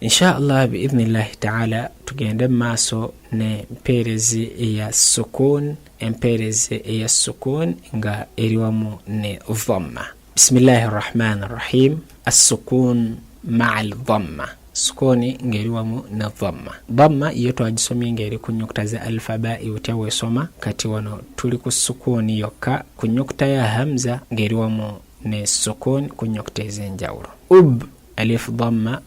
Insha Allah biidhnillahi taala tugende mu maaso ne mpeerezi eya sukun, empeerezi eya sukun nga eri wamu ne dhamma. Bismillahi rrahmani rrahim. Assukun maa al dhamma, sukuni ng'eri wamu ne dhamma. Dhamma yo twagisomye ng'eri ku nnyukuta za alfabai otya weesoma. Kati wano tuli ku sukuuni yokka ku nnyukuta ya hamza ng'eri wamu ne sukuni ku nnyukuta ez'enjawulo. Ub alif dhamma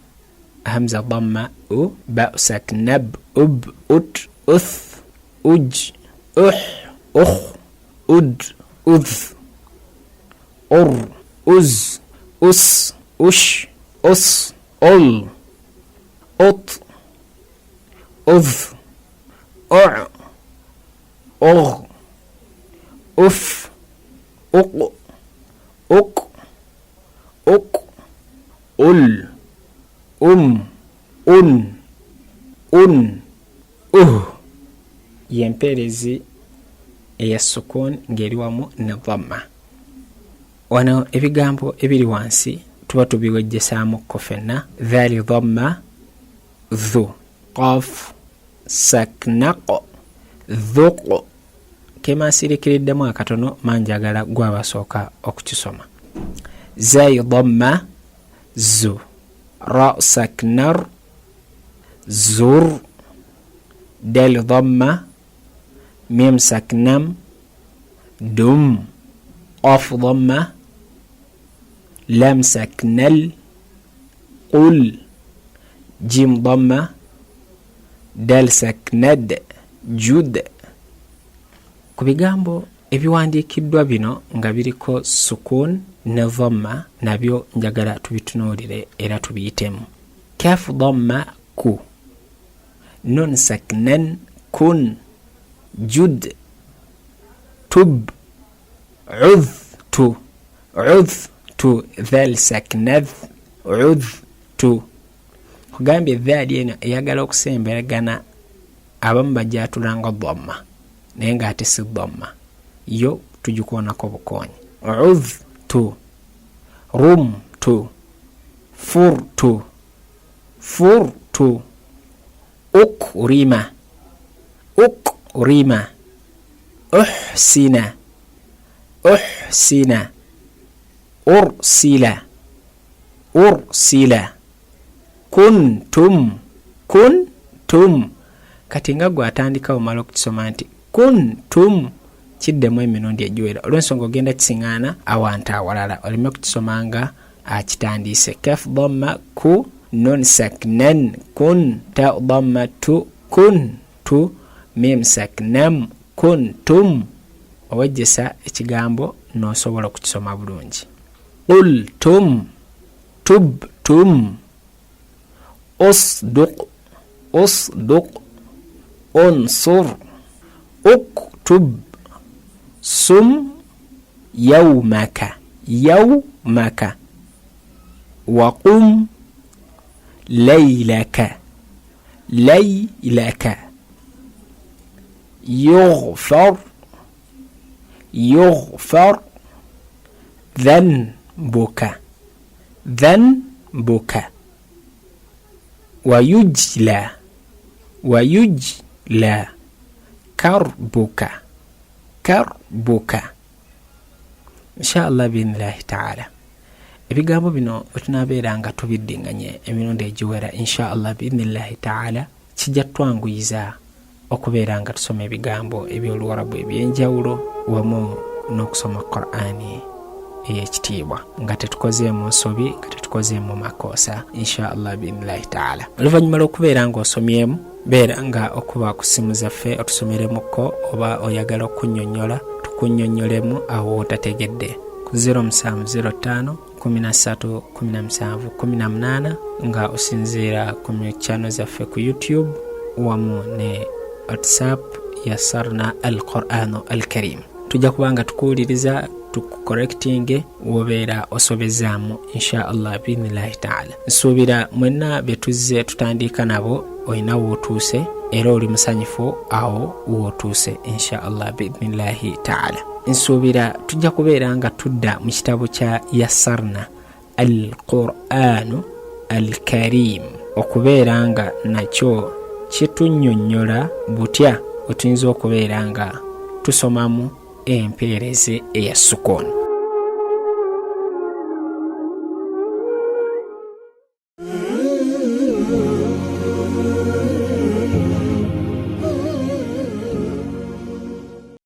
hamza dhamma u ba saknab ub ut uth uj uh ukh ud udh ur uz us ush us ul ut udh u ugh uf uq uk uk ul um un un uh. Yempeerezi eya sukun ng'eri wamu ne dhamma. Wano ebigambo ebiri wansi tuba tubiwejjesaamu ffenna. Dhali dhamma dhu qaf saknaq dhuq kemansirikiriddemu akatono manjagala gwabasooka okukisoma. Zai dhamma zu ra saknar zur dal dhamma mim saknam dum qaf dhamma lam saknal qul jim dhamma dal saknad jud. Ku bigambo ebiwandiikiddwa bino nga biriko sukun ne dhamma nabyo njagala tubitunuulire era tubiyitemu. Kaf dhamma ku nun saknan kun jud tub udh tu udh tu dhal saknadh udh tu. Kugambye dhaali eno eyagala okusemberagana abamu bajatulanga dhamma naye ng'ate si dhamma, yo tugikoonako bukoonyi. Udh tu rum tu fur tu fur tu ukrima ukrima uhsina uhsina ursila ursila kuntum kuntum. Kati nga gwe atandika omala okukisoma nti kuntum, kiddemu emirundi egiwera olw'ensonga ogenda kisiŋŋaana awantu awalala oleme kukisoma nga akitandiise. Kaf dhamma ku nun saknan kun ta dhamma tu kun tu mim saknam kuntum. Owejjesa ekigambo n'osobola okukisoma bulungi. Qultum tubtum usduq usduq unsur uktub sum yaumaka yaumaka waqum laylaka laylaka yughfar yughfar dhanbuka dhanbuka wayujla wayujla karbuka karbuka. Insha Allah biidhnillahi taala ebigambo bino wetunabeera nga tubiddinganye emirundi egiwera insha Allah biidhnillahi taala kijja twanguyiza okubeera nga tusoma ebigambo eby'Oluwarabu eby'enjawulo wamu n'okusoma Qur'ani ey'ekitiibwa nga tetukozeemu nsobi, nga tetukozeemu makoosa insha Allah biidhnillahi taala. Oluvannyuma lw'okubeera ng'osomyemu, beera nga okuba ku ssimu zaffe otusomeremukko oba oyagala okunnyonnyola tukunnyonnyolemu awo w'otategedde ku 0705 13 17 18 nga osinziira ku channel zaffe ku YouTube wamu ne WhatsApp ya Sarna Al Quranu Al Karim. Tujja kuba nga tukuwuliriza tukukorektinge wobeera osobezaamu insha Allah biidhnillahi taala. Nsuubira mwenna be tuzze tutandiika nabo olina wootuuse era oli musanyufu awo wootuuse insha Allah biidhnillahi taala. Nsuubira tujja kubeera nga tudda mu kitabo kya Yassarna Al Quranu Al Karim. okubeera nga nakyo kitunnyonnyola butya bwe tuyinza okubeera nga tusomamu empeerezi eya sukooni.